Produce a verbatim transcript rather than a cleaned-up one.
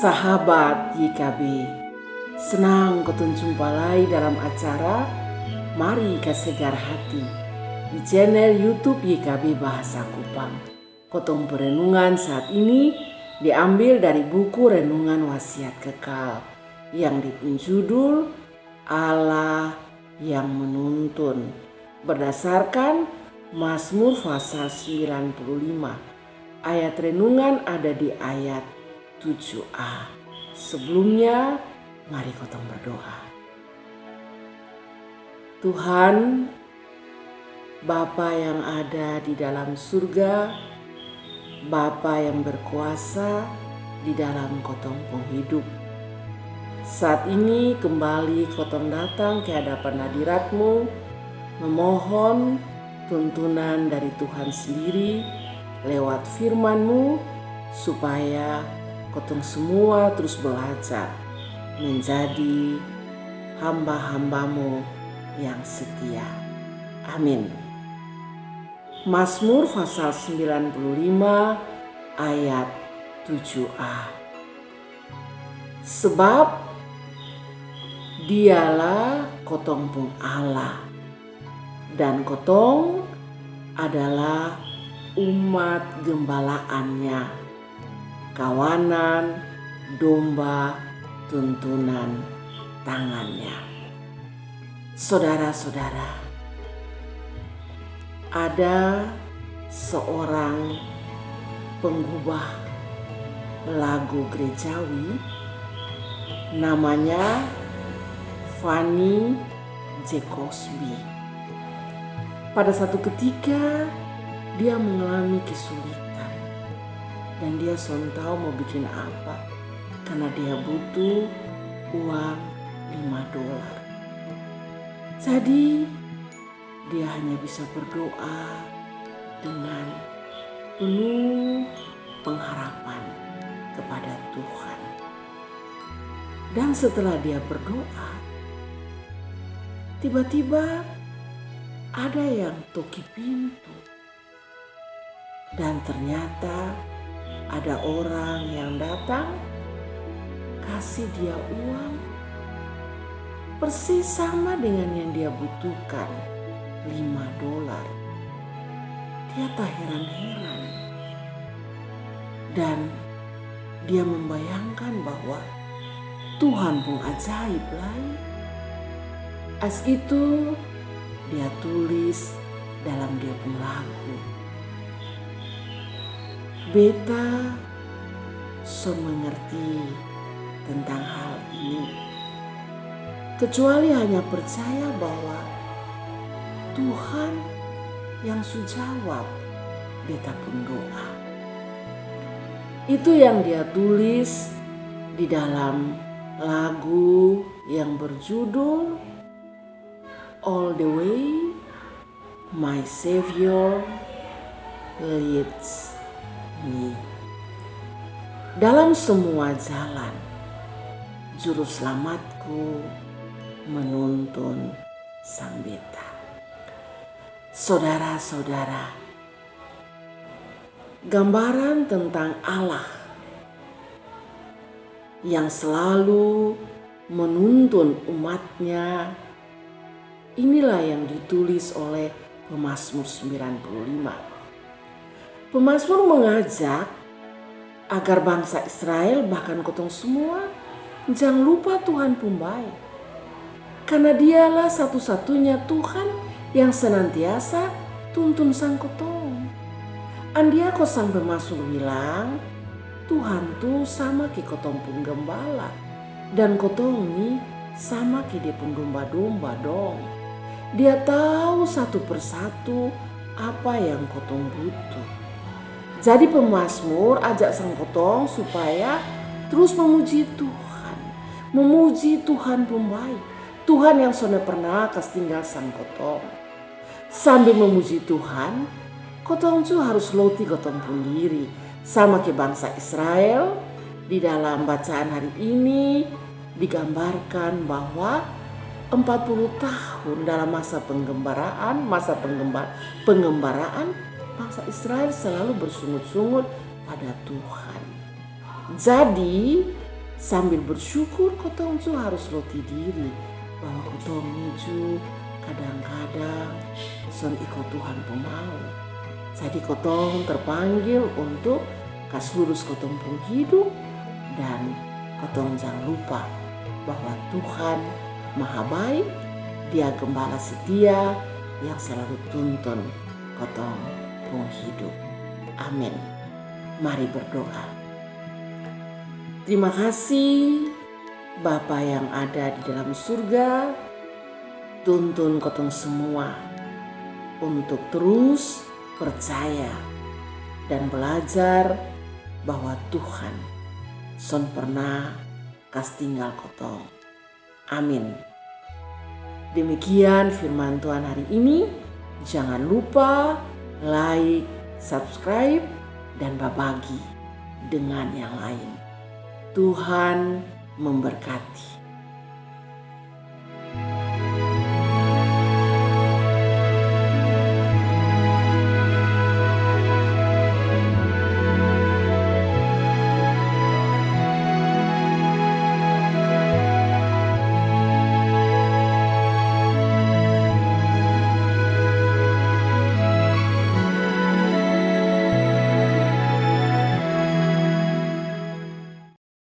Sahabat Y K B, senang kotong jumpa lai dalam acara Mari Kasegar Hati di channel YouTube Y K B Bahasa Kupang. Kotong perenungan saat ini diambil dari buku Renungan Wasiat Kekal yang dia pung judul Allah yang menuntun, berdasarkan Mazmur pasal sembilan puluh lima. Ayat renungan ada di ayat tujuh a. Sebelumnya, mari kotong berdoa. Tuhan, Bapa yang ada di dalam surga, Bapa yang berkuasa di dalam kotong pung hidup. Saat ini kembali kotong datang ke hadapan hadirat-Mu, memohon tuntunan dari Tuhan sendiri lewat firman-Mu, supaya kotong semua terus belajar menjadi hamba-hamba-Mu yang setia. Amin. Mazmur pasal sembilan puluh lima ayat tujuh a. Sebab Dialah kotong pung Allah, dan kotong adalah umat gembalaan-Nya, kawanan domba tuntunan tangan-Nya. Sodara-sodara, ada seorang penggubah lagu gerejawi, namanya Fanny Jakobsby. Pada satu ketika, dia mengalami kesulitan dan dia son tau mau bikin apa, karena dia butuh uang lima dolar. Jadi, dia hanya bisa berdoa dengan penuh pengharapan kepada Tuhan. Dan setelah dia berdoa, tiba-tiba ada yang toki pintu. Dan ternyata ada orang yang datang kasih dia uang persis sama dengan yang dia butuhkan, lima dolar. Dia tak heran-heran. Dan dia membayangkan bahwa Tuhan pung ajaib lai. As itu dia tulis dalam dia pung lagu. Beta son mengerti tentang hal ini, kecuali hanya percaya bahwa Tuhan yang su jawab beta pung doa. Itu yang dia tulis di dalam lagu yang berjudul All the Way My Savior Leads Me. Dalam semua jalan, Juru Selamatku menuntun sang beta. Sodara-sodara, gambaran tentang Allah yang selalu menuntun umat-Nya, inilah yang ditulis oleh pemazmur sembilan puluh lima. Pemazmur mengajak agar bangsa Israel, bahkan kotong semua, jang lupa Tuhan pung bae. Karna Dialah satu-satunya Tuhan yang senantiasa tuntun sang kotong. Andia ko sang pemazmur bilang, Tuhan tu sama ke kotong pung gembala, dan kotong ni sama ke Dia pung domba-domba dong. Dia tau satu persatu apa yang kotong butuh. Jadi pemazmur ajak sang kotong supaya terus memuji Tuhan, memuji Tuhan pung bae, Tuhan yang sonde pernah kas tinggal sang kotong. Sambil memuji Tuhan, kotong ju harus loti kotong pung diri. Sama ke bangsa Israel, di dalam bacaan hari ini digambarkan bahwa empat puluh tahun dalam masa penggembaraan, masa penggemba-, penggembaraan, bangsa Israel selalu bersungut-sungut pada Tuhan. Jadi, Sambil bersyukur, kotong ju harus loti diri bahwa kotong ni ju kadang-kadang son iko Tuhan pung mau. Jadi kotong terpanggil untuk kas lurus kotong pung hidup, dan kotong jang lupa bahwa Tuhan maha baik, Dia gembala setia yang selalu tuntun kotong pung hidup. Amin. Mari berdoa. Terima kasih, Bapa yang ada di dalam surga, tuntun kotong semua untuk terus percaya dan belajar bahwa Tuhan son pernah kas tinggal kotong. Amin. Demikian firman Tuhan hari ini. Jangan lupa like, subscribe, dan babagi dengan yang lain. Tuhan memberkati.